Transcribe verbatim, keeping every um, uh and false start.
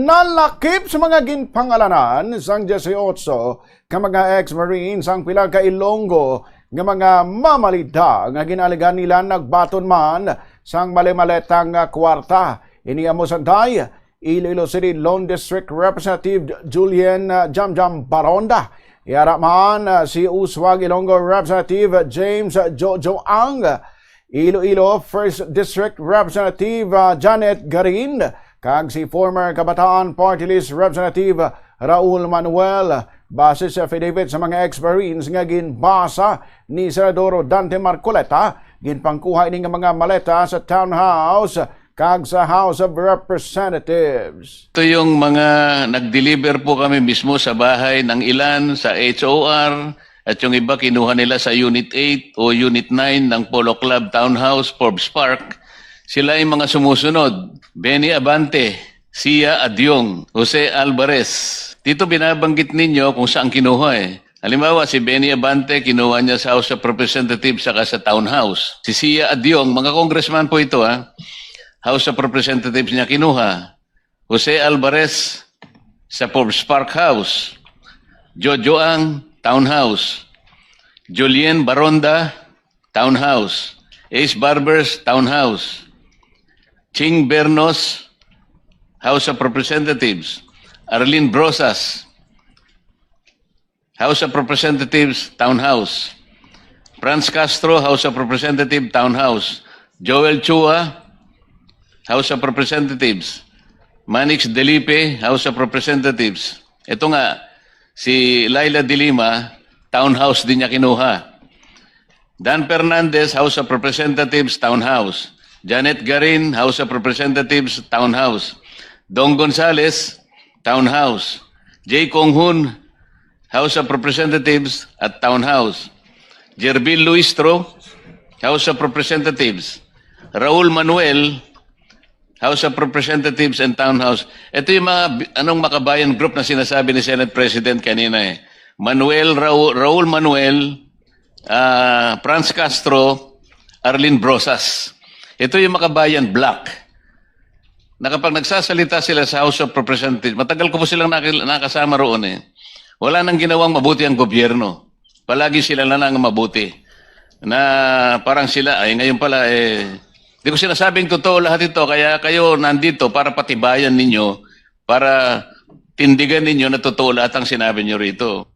Nalakip sa mga ginpangalanan sang dieciocho ka mga ex-Marines ang pila ka Ilonggo nga mga mamalita nga ginaligan nila nagbaton man sang malimaletang kwarta. Ini amo sanday Iloilo City Lone District Representative Julian, ah, Jamjam Baronda. Yara man, ah, si Uswag Ilonggo Representative James Jojo Ang, Iloilo First District Representative, ah, Janet Garin, kag si former Kabataan Party List Representative Raul Manuel. Base sa affidavit sa mga ex-Marines nga ginbasa ni Senador Dante Marcoleta, ginpangkuha ini nga mga maleta sa townhouse kag sa House of Representatives. Ito yung mga nag-deliver po kami mismo sa bahay ng ilan sa H O R at yung iba kinuha nila sa Unit eight o Unit nine ng Polo Club Townhouse, Forbes Park. Sila yung mga sumusunod: Benny Abante, Sia Adyong, Jose Alvarez. Dito binabanggit ninyo kung saan kinuha eh. Halimbawa, si Benny Abante, kinuha niya sa House of Representatives saka sa Townhouse. Si Sia Adyong, mga congressman po ito, ha? House of Representatives niya kinuha. Jose Alvarez sa Forbes Park House. Jojo Ang, Townhouse. Julien Baronda, Townhouse. Ace Barbers, Townhouse. Ching Bernos, House of Representatives. Arlene Brosas, House of Representatives, Townhouse. Franz Castro, House of Representatives, Townhouse. Joel Chua, House of Representatives. Manix Delipe, House of Representatives. Ito nga, si Leila de Lima, Townhouse din niya kinuha. Dan Fernandez, House of Representatives, Townhouse. Janet Garin, House of Representatives, Townhouse. Dong Gonzales, Townhouse. Jay Conghun, House of Representatives at Townhouse. Jervil Luistro, House of Representatives. Raul Manuel, House of Representatives and Townhouse. Ito yung mga bi-, anong makabayan group na sinasabi ni Senate President kanina eh. Manuel Raul, Raul Manuel, ah, Franz Castro, Arlene Brosas. Ito yung makabayan bloc. Na kapag nagsasalita sila sa House of Representatives, matagal ko po silang nakil-, nakasama roon eh. Wala nang ginawang mabuti ang gobyerno. Palagi sila na lang mabuti. Na parang sila, ay, ngayon pala, eh, di ko sinasabing totoo lahat ito, kaya kayo nandito para patibayan ninyo, para tindigan ninyo na totoo lahat ang sinabi nyo rito.